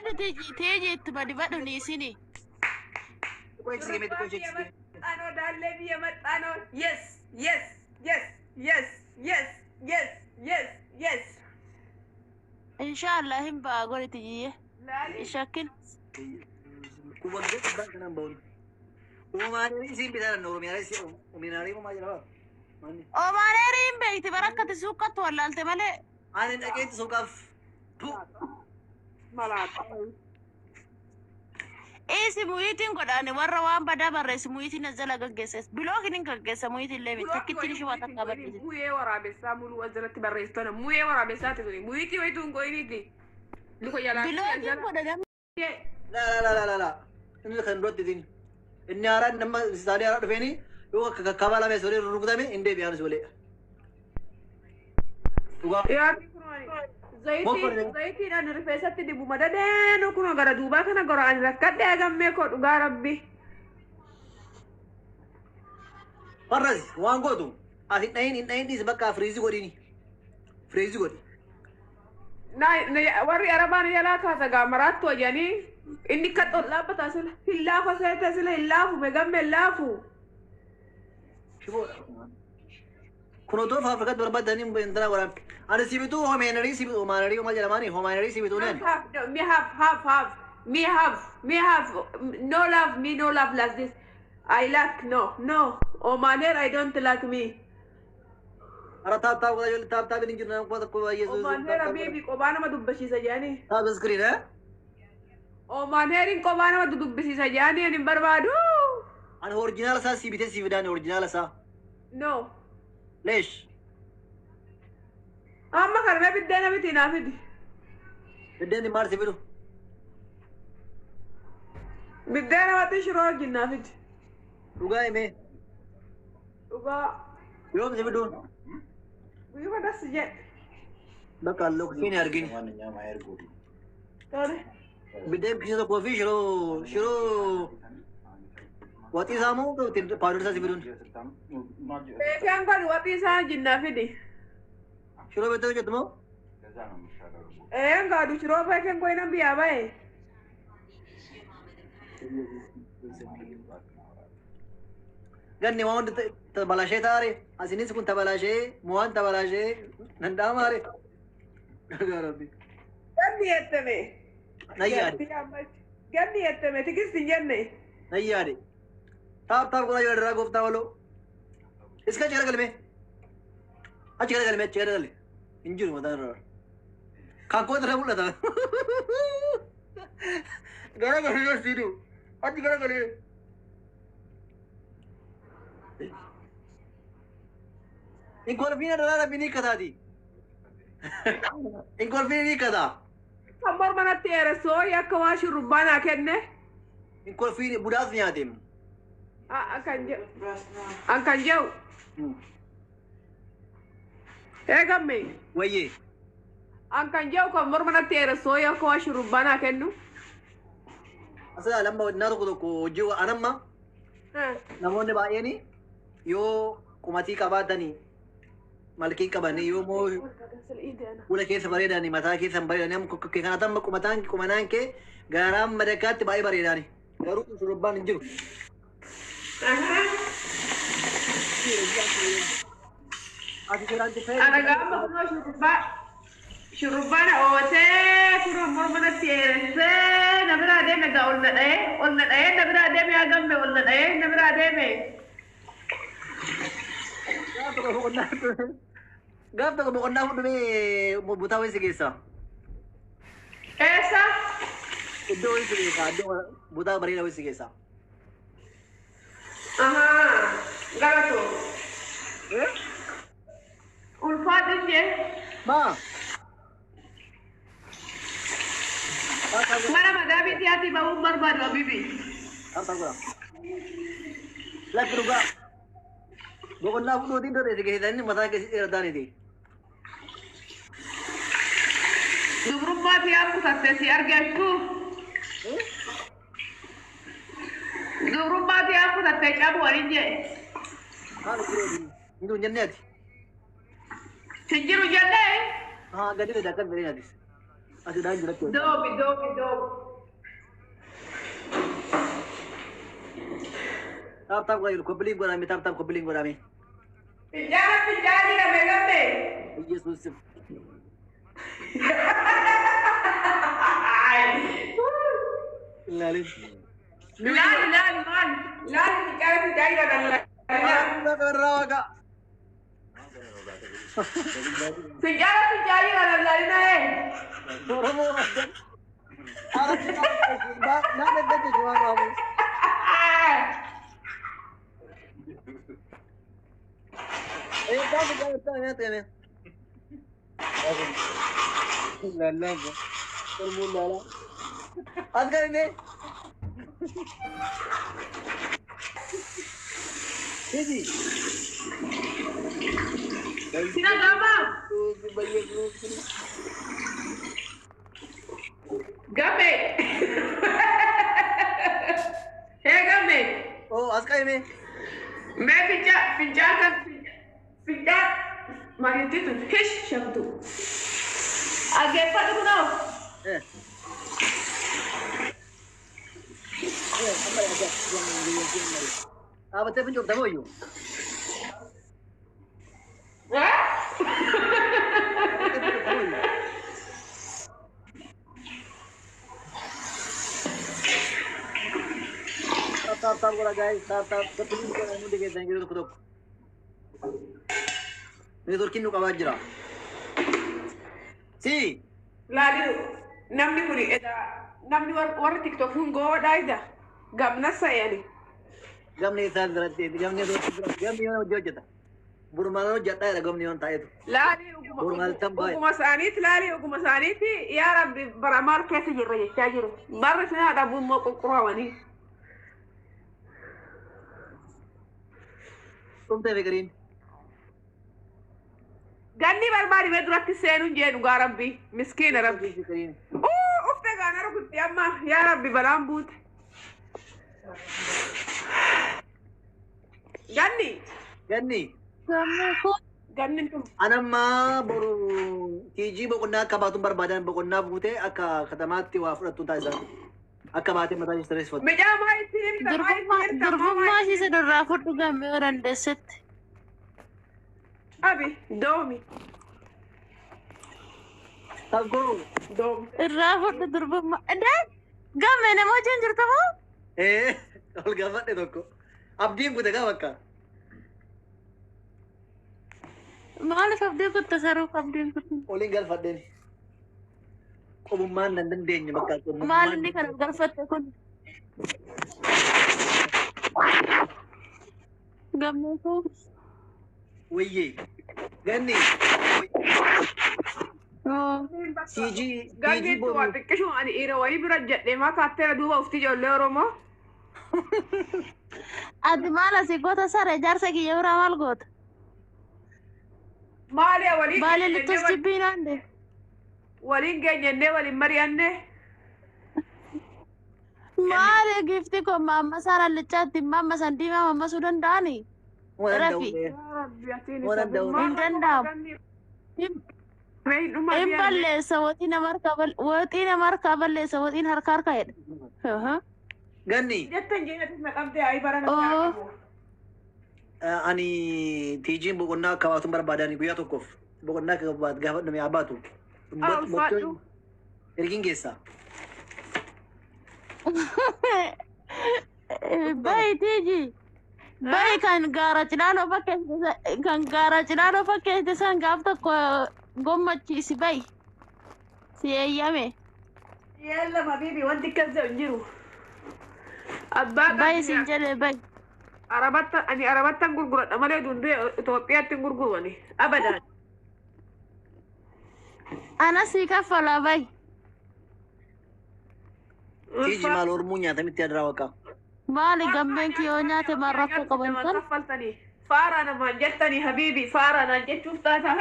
Dibadhu tiiji ittuma dibadhu niisini. Xiqqoo eegsisi mee xiqqoo Shurrubbaa biyya eegsisi. maxxanoo daallee biyya maxxanoo. Yes yes yes yes yes yes yes yes. Inshaallah hin ba'a godhi tijiyye. Laali. Shakkin. Kun waggaa dhibbaan kanaan ba'uun. Uumaalee isiin bitaa Oromiyaalee Oromiyaalee maal jedhama? Manni. Omaaneerii hin beekti bara akkati suuqqattu wallaalte malee. Ani dhaqeetti suuqaaf. Malaata. Isi muyiitiin godhaani warra waan badaa barreessu muyiitiin as jala gaggeesse. Bilookin hin gaggeessa muyiitiin illee miti. Takkittiin ishee waan takkaa barreessite. Muyee waraabessaa muluu as jalatti barreessitoona. Muyee waraabessaati tuni. Muyitii wayituu hin goyiniiti. Luka jalaa. Bilookin godha namni. La la la la la. Inni kan duratti isin. Inni haaraan nama isaalee haaraa dhufeeni yoo kabbaa lama solee rukutame hin deebi'aan solee. Dhugaa. Yaa zayitii zayitiidhaan rifeensatti dibu madadeenu kunoo gara duubaa kana gara ani rakkadhe agammee koo dhugaa rabbi. Warras waan gootu as hin dhahin hin dhahin dhiisi bakka firiizii godhini. Firiizii godhi. Na warri arabaan jalaa kaasa gaa maraattu jedhanii inni akka ol dhaabbataa sila hin laafa seete sila hin laafu meegamme hin laafu. Shiboodha. Kun otoo faafrikaatti barbaadanii intala waraan. Ani si bituu hoomeenarii si bituu hoomeenarii maal jedhamaani hoomeenarii si bituu neen. Half, no, me half, half, half. Me half, me half. No love, me no love like this. I like no, no. Oh manner, I don't like me. Ara taap taap godhaa ijoollee taap taap hin jiru nama kuma tokko baay'ee. Oh manner, baby, qophaa nama dubbisiisa jedhanii. Taap iskiriin eh. Oh mannerin qophaa nama dubbisiisa jedhanii ani hin barbaadu. Ani orjinaala isaa si bitee si fidaani orjinaala isaa. No. Leesh. Amma kana mee biddeena miti naa fidi. Biddeen maal si fidu? Biddeena waxii shiroo wajjin naa fidi. Dhugaa himee. Dhugaa. Yoom si fiduun? Guyyuma das jedhe. Bakka loksiin argini. Tole. Biddeen kishee tokkoo fi shiroo shiroo waxii isaa moo paadol isaa si fiduun? Beekaan kun waxii isaa wajjin naa fidi. Shiroo beektee hojjettu moo? Een gaadu shiroo beekaan kun nan biyyaa bahe. Ganni waan hundi tabalashee taare asinis kun tabalashee mo'aan tabalashee danda'amaare. Dhagaa rabbi. Ganni jettame. Nan yaade. Ganni jettame tikis hin jenne. Nan yaade. Taap taap godhaa jiraa gooftaa waloo. Iska achi garagalme. Achi garagalme achi garagale. Hin jiru mataan irraa. Kan koo irra mul'ata. Garagalee yoo siidu. Achi garagalee. Hin kolfiin irraa rabbi ni kataati. Hin kolfiin ni kataa. Kan morma natti dheeressoo akka waan shurrubbaa naa kenne. Hin kolfiin budaas nyaateem. Kan jedhu. An kan jedhu. Eegamme. Wayyee. An kan jedhu kan morma natti dheeressoo akka waan shurrubbaa naa kennu. Asirraa lama naa tokko tokko hojii anamma namoonni baay'een yoo qumatii qabaatanii malkii qabanii yoo moo fuula keessa bareedanii mataa keessa bareedanii amma kana tamma qumataan qumanaan kee garaan madakaatti baay'ee bareedani garuu shurrubbaan hin jiru. Ati seeraan xiqqee. Ana gaafa kunoo shurrubbaa shurrubbaa na ootee kunoo morma natti dheeressee na biraa deeme gaa ol na dha'ee ol na dha'ee na biraa deeme haa gamme ol na dha'ee na biraa deeme. Gaaf tokko boqonnaa gaaf tokko boqonnaa fudhumee butaa wayii si geessa. Eessa? Iddoo wayii si geessa iddoo butaa bareedaa wayii si geessa. Ahaa galatoo. Ulfaatu ishee. Maa? Mana madaabii ati ba'uun barbaadu abibi. Lakki dhugaa. Boqonnaa fudhuutiin dhodhe si geessanii mataa keessa dheerataaniiti. Dubrummaa fi kutattee si argattu. Dubrummaa fi kutattee cabu waliin jee. Haala birootiin hin jiru jennee ati. Hin jiru jennee. Haa gadi gadi akkas jedhee atis. Asidhaan jira jechuudha. Doomi doomi doomi. Taap taap godhame koppiliin godhame taap taap koppiliin godhame. Fincaana fincaana jedhame gamme. Yesuus. Ilaalin. Laali laali maali laali fincaana fincaana jedhame. Irraa waaqa. Fincaana fincaana jedhame laalina ee. Oromoo qabdan. Naan eeggate waan waamu. Eeggaa fincaana fincaana nyaata yamee. Lallaba. Oromoo laalaa. As garinee. Hiji. Sina gama. Gamme. Hee gamme. Oh, as qaime. Mee fincaa fincaa kan fincaa maalitti tun hish shamtu. Dhaggeeffadhu kunoo. Eh. Dhaabattee fincoofta moo iyyuu? Dhaabattee fincoofta moo iyyuu? Taap taap taap godha guys, taap taap koppiliin godha hundi keessan yeroo tokko tokko. Neetworkiin nu qabaa jira. Si. Laaliru namni kun namni warri TikTok kun goodhaa ida gamna sayani. Gamni isaa biratti gamni gamni yoo hojii hojjeta. Burmaan hojjedhaa jedha gamni yoon taa'etu. Laalii oguma isaaniiti laalii oguma isaaniiti yaa rabbi bara maal keessa jirra jechaa jiru. Barri sinaa dhabuu immoo qulqulluwanii. Dhumtee fikiriin. Ganni barbaadimee duratti seenuun jee dhugaa rabbi miskiina rabbi. Fikiriin. Ufte gaana rukutti amma yaa rabbi balaan buute. Ganni. Ganni. Ganni tun. Anammaa boru tiijii boqonnaa akka baatuun barbaadan boqonnaa buutee akka katamaatti waa fudhattu taasisan. Akka baatee mataa ishee sirreessifattu. Mijaa maa ittiin himta maa ittiin himta Durbummaa ishee irraa fudhu gammee yoo dandeessetti. Abi doomi. Taggoo. Doomi. Irraa fudhu durbummaa. Gammee nama wajjin jirta moo? Ee ol gaafadhe tokko. Abdiin kute gaa bakka. Maaliif abdii kutte saruuf abdiin kutte? Oliin galfadheen. Qobummaan nan dandeenye bakka qobummaan. Maal inni kana galfatte kun? Gammee koo. Wayyee. Ganni. Tiijii Ganni tiijii waa boru. xiqqishuma ani dhiira wayii bira jedhee maa kaatteera duuba ufti ijoollee Oromoo. Ati maal asii goota sare jaarsa kiyya biraa maal goota? Maali waliin Baale lixxus jibbiinaan de. waliin geenyennee waliin mari'annee. Maali gifti kun maamma saara lichaatti maamma san diimaa mammasuu danda'ani? Rafi. Hin danda'amu. Hin balleessa waxii nama harkaa waxii nama harkaa balleessa waxiin harka harka jedha. Ganni. Jettan jeenatis naqamtee ayi bara Oo. Ani tiijiin boqonnaa akka baatuun barbaadan guyyaa tokkoof boqonnaa akka baatu gaafa dhume haa baatu. Ulfaadhu. Ergiin geessaa. Bayi tiiji. Bayi kan gaara cilaaloo fakkeessite kan gaara cilaaloo fakkeessite san gaaf tokko gommachiisi bayi. Si eeyyame. Yalla habibi wanti akkas jedhu hin jiru. Abbaa Bayi siin jedhe bayi. Arabatta ani arabattan gurguradha malee dundee Itoophiyaatti hin gurgurani abadaan. Ana sii kaffala bayi. Tiiji maal ormuu nyaatamitti adiraa waqa. Maali gammeen kiyyoo nyaate maal rakkoo qaban Namaan kan? kaffaltanii faaraa namaan jettanii habibi faaraa naan jechuuf taata.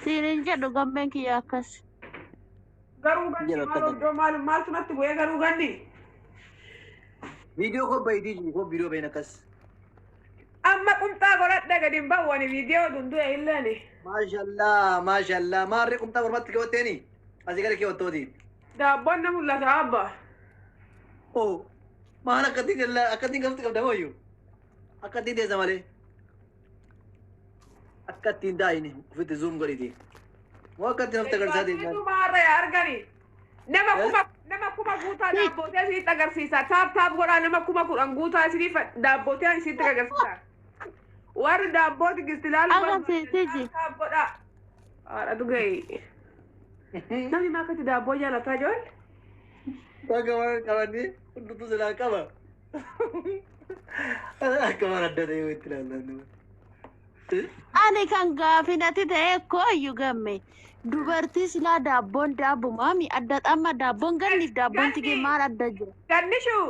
Siin hin jedhu gammeen kiyyoo akkas. Garuu ganni Jira maal akkana. oddoo maal maaltu natti bu'ee garuu ganni. Viidiyoo koo bayi tiiji koo viidiyoo bayin akkas. Amma Amma qumxaa godhadhe gadi hin ba'u ani viidiyoo dundu'e illeeni. Maashallaa maashallaa maarree qumxaa mormatti keewwatteeni asii gara keewwattooti. Daabboon na mul'ata abba. Oh maal akkattiin akkattiin gafti qabda mooyyuu akkattiin teessa malee akkattiin daa'ini ofitti zoom godhiti. Moo akkattiin of agarsiisaa deemaa. Maarree argani. Nama kuma guutaa daabbootee isinitti agarsiisa. Taap taap godhaa nama 10,000 guutaa isiniif daabbootee isinitti agarsiisa. Warri daabbooti gisti ilaalu Agarsiisi. taap godhaa. Haadha dhugee. Namni maa akkatti daabboo jaalataa jiran? Bakka waan qabanii hundumtuu silaa qaba. Akka waan adda ta'e itti ilaallan. Ani kan gaafinati ta'e kooyyuu gamme. Dubartii silaa daabboon daabbu maami adda xamma daabboon ganniif daabboon tigee maal adda jira? Gannishuu.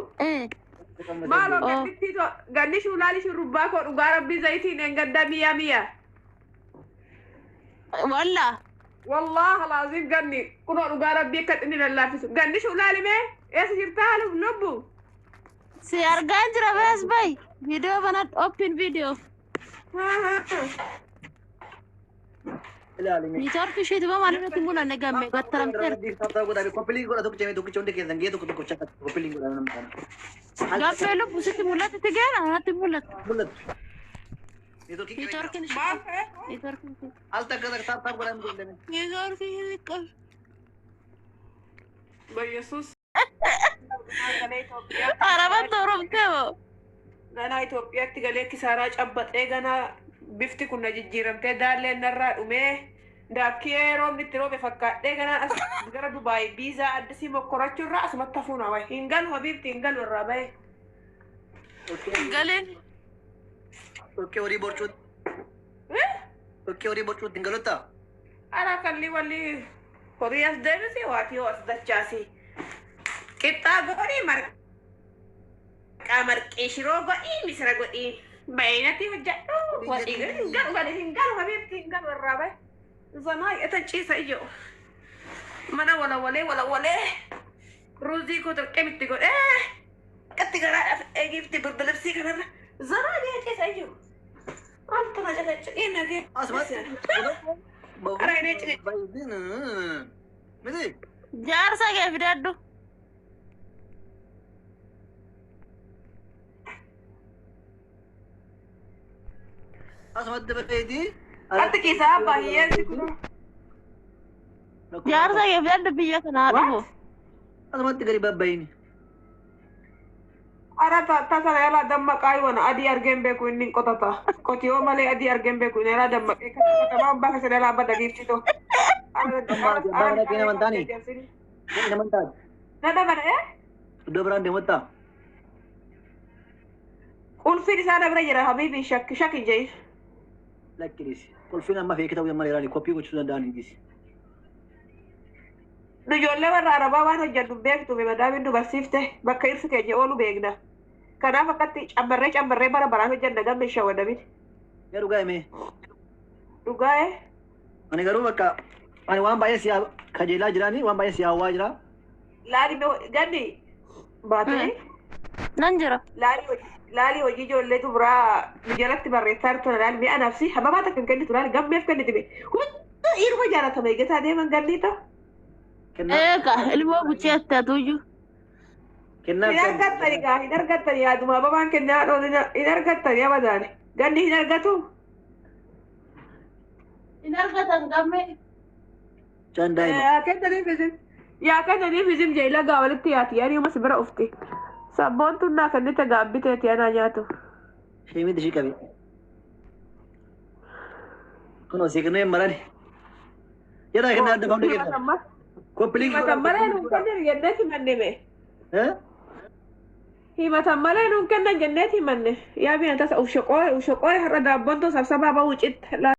Maaloo gannittii gannishuu laali shurrubbaa koo dhugaa rabbii zayitiin engadda mi'a mi'a. Walla. Wallahi laazim ganni kunoo dhugaa rabbii akka inni lallaafisu. Gannishuu laali mee eessa jirtaa lubbu? Si argaa jira bees bay. Viidiyoo banadhu open video. Ilaalime. Niitoorkii isheetu ba maal irratti mul'anne gamme gattaramteera. Koppiliin godha tokko cimee tokkicha hundi keessan gee tokko tokko chakka koppiliin godha nama kana. Gammee lubbu sitti mul'atti tigeen anatti mul'ata. Mul'atu. Niitoorkii Niitoorkiin Maal ta'e? Niitoorkiin al takka takka taap taap godhaa hin Niitoorkiin xiqqoo. Bayyesuus. Arabatti horomtee moo? Ganaa Itoophiyaatti galee kisaaraa cabbaxee ganaa bifti kun na jijjiiramtee daalleen narraa dhumee daakkee roobni itti roobe fakkaadhee ganaa as gara Dubaay biizaa addisii mokkorachuu irraa asumatti hafuun hawaii. Hin galu habiibti hin galu irraa bahe. Galeen. Tokkee horii borcuutti. Tokkee horii borcuutti hin galottaa? Ara kalli walli horii as deebisi waatii hoo as dachaasi. Qixxaa godhii marqaa marqii shiroo godhii misira godhii baay'inatti hojjedhu. Walii hin galu gadi hin galu habiibti hin galu irraa bahe. Zanaa hidhatan ciisa ijoo. Mana walawalee walawalee ruuzii koo xirqemitti godhee akkatti garaadhaaf eegifti birbiribsii kanarra zanaa gahee ciisa ijoo. Wanta na caqacaqee nagee. Asumatti. Ara inni caqe. Miti. Jaarsa kee fidadhu. Asumatti bareedii. Ati keessaa abbaa hiyyeessi kun. Jaarsa kee fidadhu biyya kanaa dhufu. Asumatti gadi babba'iin. Ara tasana yaalaa dammaqaa yoona adii argeen beeku inni hin qotata. Qotiyoo malee adii argeen beeku inni yaalaa dammaqee katamaa abbaa keessa yaalaa abba dagiifsitu. Abbaa mana keenya amantaani? Nama hin taate. Na dabala ee? Iddoo biraan deemottaa? Qulfiin isaa na bira jira habiibi shakki shakki jee. Lakkidis. Qulfiin amma feekii ta'uu malee raani koppii gochuu danda'an hin gisi. Ijoollee warra Arabaa waan hojjennu beektu madaamin dubarsiifte bakka irsi keenya oolu beekna. Kanaaf akkatti cammarree cammarree bara baraan hojjenna gamme shawwadamin. Yaa dhugaa himee. Dhugaa ee? Ani garuu bakka ani waan baay'ee si kajeelaa jiraani waan baay'ee si hawwaa jira. Laali ganni baatee. Nan jira. Laali hojii ijoollee dubaraa nu jalatti barreessaa jirtu laali mi'a nafsi habamaa takka hin kennitu laali gammeef kenniti mee hunda dhiiruma jaalatama eeggataa deeman gannii ta'u. Eega ilmoo bucheetti atuyyuu. Kennaa Hin argattani gaa hin argattani yaaduma hababaan kennaa dhoon hin argattani abadaani ganni hin argatu. Hin argatan gammee. Caan daa'ima. Yaa kennaniif isin yaa kennaniif isin jee lagaa walitti yaati yaani uma si bira ufti. Sabboon tunnaa kennite gaabbiteeti anaa nyaatu. Sheemiti ishii qabe. Kun osii kennee marani. Jedhaa kennaa adda baafnee kenna. Koppiliin Himatan malee nuun kennan jenneet himanne mee. Eh? Himatan malee nuun kennan jenneet himanne. Yaa biyya tasa uf shoqoore har'a daabboon too sabsabaa bahuu citte.